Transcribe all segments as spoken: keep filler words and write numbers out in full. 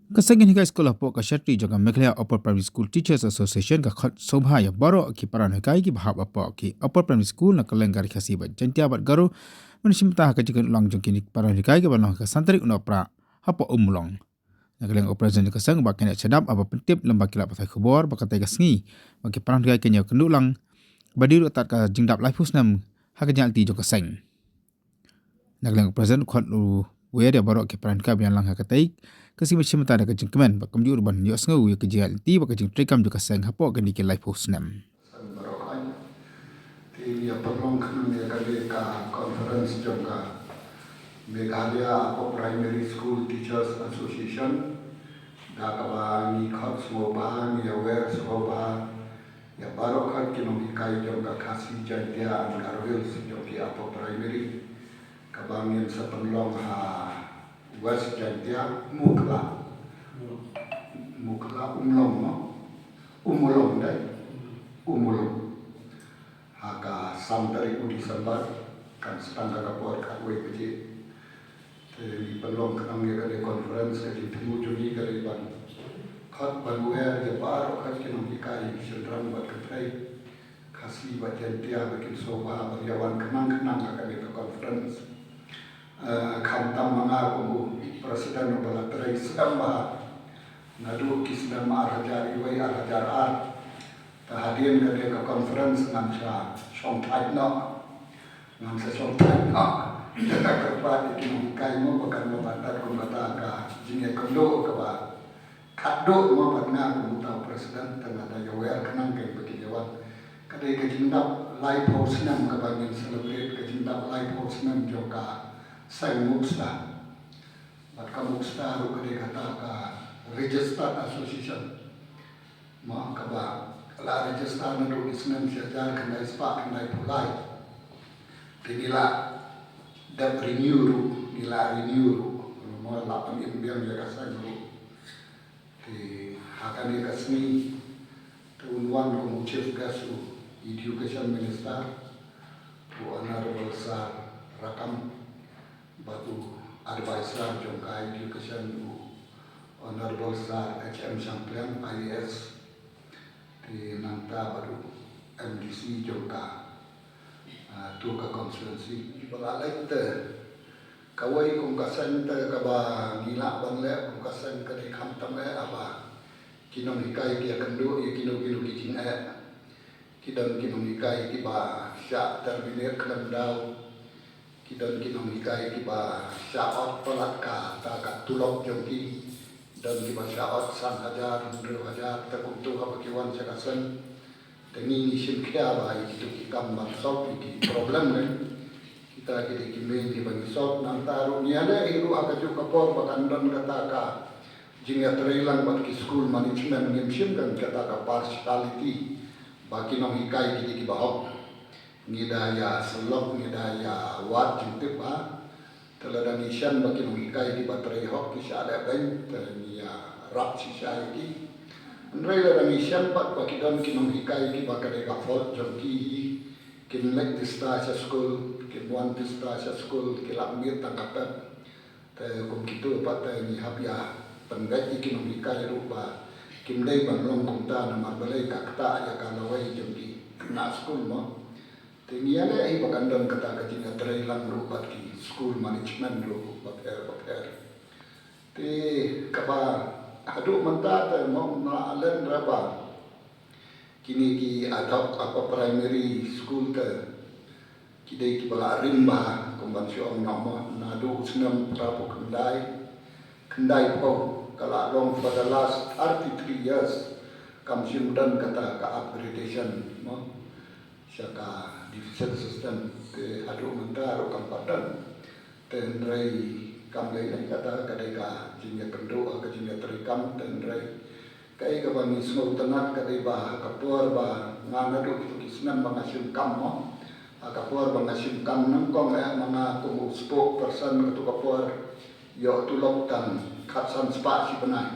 Ka seng hikai skul hapoh ka Shatri jong ka Meghalaya Upper Primary School Teachers Association ka khot sngewbha ïa baroh ki para hikai kiba hap hapoh ki Upper Primary School na kylleng ka Ri Khasi bad Jaintia bad Garo ban shim bynta ha ka jingkynduh lang jong kine ki para hikai kiba long ha ka san tarik u Nohprah hapoh Ummulong. Na ka liang u president ka seng Bah Kynnoh Shadap haba pyntip lem bad ki lad pathai khubor ba katei ka sngi ba ki para hikai kin ïakynduh lang ba dei ruh tad ka jingdap laiphew snem ha ka jingïaid lynti jong ka seng. Na ka liang u president u khot u wer ïa baroh ki para hikai ba ïalang ha katei ka sngi ban shim bynta da ka jingkmen bad kumjuh ruh ban ïohsngew ïa ka jingïaid lynti bad ka jingtrei kam jong ka seng hapoh kine ki laiphew snem. Seng baroh ai. Te ïa pynlong khnang ïa kane ka conference jong ka Meghalaya Upper Primary School Teachers Association, da kaba ngi khot sngewbha, ngi ïa wer sngewbha ïa baroh khat ki nonghikai jong ka Khasi, Jaintia and Garo Hills jong ki Upper Primary kaba ngin sa pynlong ha West Jaintia, Mukhla. Mukhla, Ummulong mo? Ummulong dei? Ummulong. Ha ka san tarik u December, kan sa tang ha ka por khatwei baje. Te ngi pynlong khnang ïa kane conference, ka jingthmu jong ngi ka dei ban khot ban wer ïa baroh khat ki nonghikai shynrang bad kynthei Khasi bad Jaintia ba kin sngewbha ban ïa wan khnang khnang ha kane ka conference. Eh, khamtam ma nga kum u president uba la trei skhem bha naduh ki snem ar hajar wei, ar hajar ar. Te hadien kane ka conference ngan sa shongthait noh. Ngan sa shongthait noh. Ïa ka kyrpad ïa ki nonghikai mo ba kan ym pat kum kata ka jingïakynduh kaba khatduh mo bad nga kum uta u president, te nga da ïa wer khnang kein ba kin ïa wan. Ka dei ka jingdap laiphew snem kaba ngin celebrate ka jingdap laiphew snem jong ka seng Muxta. Bad ka Muxta ruh ka dei kata ka registered association mo kaba la register naduh ki snem shi hajar khyndai spah khyndaiphew lai. Te ngi la dep renew ruh, ngi la renew ruh mo, la pynim biang ïa ka seng ruh. Te ha kane ka sngi te un wan kum u chief guest u Education Minister, u Honorable Sir Rakkam, bad u advisor jong ka Education, u Honorable Sir H M Shangpliang, I A S. Te nangta bad u M D C jong ka, ah, tu ka constituency. Ba la leit te kawei kum ka seng te kaba ngi lah ban leh kum ka seng ka dei khamtam eh haba ki nonghikai ki ïakynduh ïa kino kino ki jingeh. Ki don ki nonghikai kiba shah terminate khlem daw. Ki don ki nonghikai kiba shah ot palat kata ka tulop jong ki. Don kiba shah ot san hajar, hynriew hajar, te kumtu haba ki wan sha ka seng. Te ngi ngi shim khia ba ïa kitu ki kam ban solve ïa ki problem ne. Kita ki dei ki main kiba ngi solve. Nangta ruh ngi ïaleh hi ruh ha kajuh ka por ba kan don kata ka jingïatreilang bad ki school management, ngim shim kan kata ka partiality ba ki nonghikai ki dei kiba hok. Ngi da ïa sylloh, ngi da ïa wad jingtip ba te lada ngi shem ba ki nonghikai kiba trei hok ki shah leh beiñ, te ngi ïarap shisha ïa ki. Hynrei lada ngi shem pat ba ki don ki nonghikai kiba ka dei ka fault jong ki hi, kim leit tista sha skul, kim wan tista sha skul, ki lap miet tang ka pep. Te kum kitu pat te ngi hap ïa pynbeit ïa ki nonghikai ruh ba kim dei ban long kumta namar balei ka ktah ïa ka lawei jong ki khynnah skul mo. Te ngi ïaleh hi ba kan don kata ka jingïatreilang ruh bad ki school management ruh bapher bapher. Te kaba haduh mynta te mo, nga la len ra ba kine ki ad hoc upper primary school te ki dei kiba la rim bha, kum ban shu ong noh mo, naduh u snem phra phew khyndai, khyndai phew, ka la long for the last thirty-three years kam shym don kata ka upgradation mo sha ka division system. Te haduh mynta ruh kam pat don. Te hynrei kam lei lei kata ka dei ka jingïakynduh, ka jingïatreikam, te hynrei kaei kaba ngi sngewtynnat ka dei ba ha ka por ba nga naduh kitu ki snem ba nga shim kam mo, ha ka por ba nga shim kam nyngkong eh ma nga kum u spokesperson, katu ka por ïoh tulop tang khatsan spah shi bnai.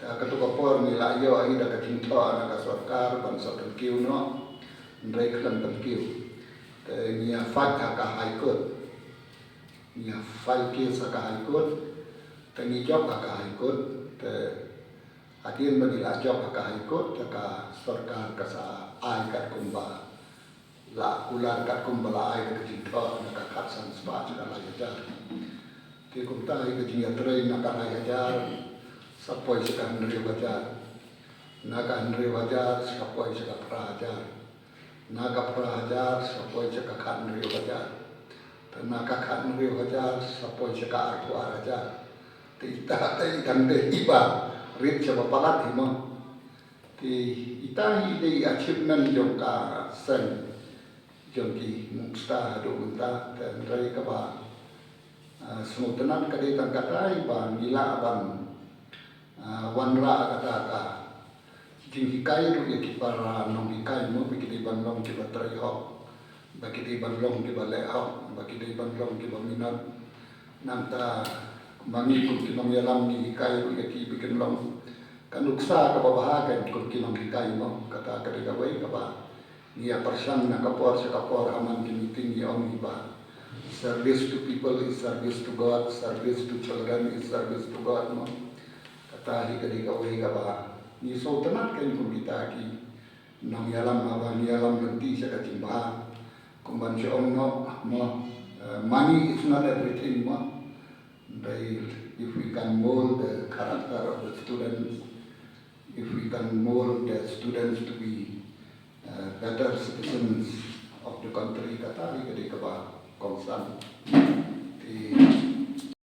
Te ha katu ka por ngi la ïoh hi da ka jingthoh na ka sorkar ban sa pynkiew noh, hynrei khlem pynkiew. Te ngi ïa fight ha ka High Court. Ngi ïa file case ha ka High Court. Te ngi jop ha ka High Court. Te hadien ba ngi la jop ha ka High Court, te ka sorkar ka sa ai katkum ba la kular, katkum ba la ai da ka jingthoh na ka khatsan spah sha ka lai hajar. Te kumta hi ka jingïatrei na ka lai hajar sa poi sha ka hynriew hajar, na ka hynriew hajar sa poi sha ka phra hajar, na ka phra hajar sa poi sha ka khathynriew hajar, te na ka khathynriew hajar sa poi sha ka arphew ar hajar. Te ita te i dang dei iba rit sha ba palat hi mo. Te ita hi dei achievement jong ka seng jong ki Muxta haduh mynta. Te hynrei kaba, ah, sngewtynnat ka dei tang kata, iba ngi lah ban, ah, wanrah kata ka jinghikai ruh ïa ki para nonghikai mo, ba ki dei ban long kiba trei hok, ba ki dei ban long kiba leh hok, ba ki dei ban long kiba minot. Nangta ma ngi kum ki nongïalam ngi hikai ruh ïa ki ba kin long ka nuksa kaba bha kein kum ki nonghikai mo. Kata ka dei kawei kaba ngi ïa pyrshang na ka por sha ka por ha man ki meeting, ngi ong hi ba service to people is service to God, service to children is service to God mo. Kata hi ka dei kawei kaba ngi sngewtynnat kein kum kita ki nongïalam, haba ngi ïalam lynti sha ka jingbha. Kumban shu ong noh mo, eh, money is not everything mo. Hynrei if we can mold the character of the students, if we can mold the students to be, uh, better citizens of the country, kata hi ka dei kaba kongsan. Te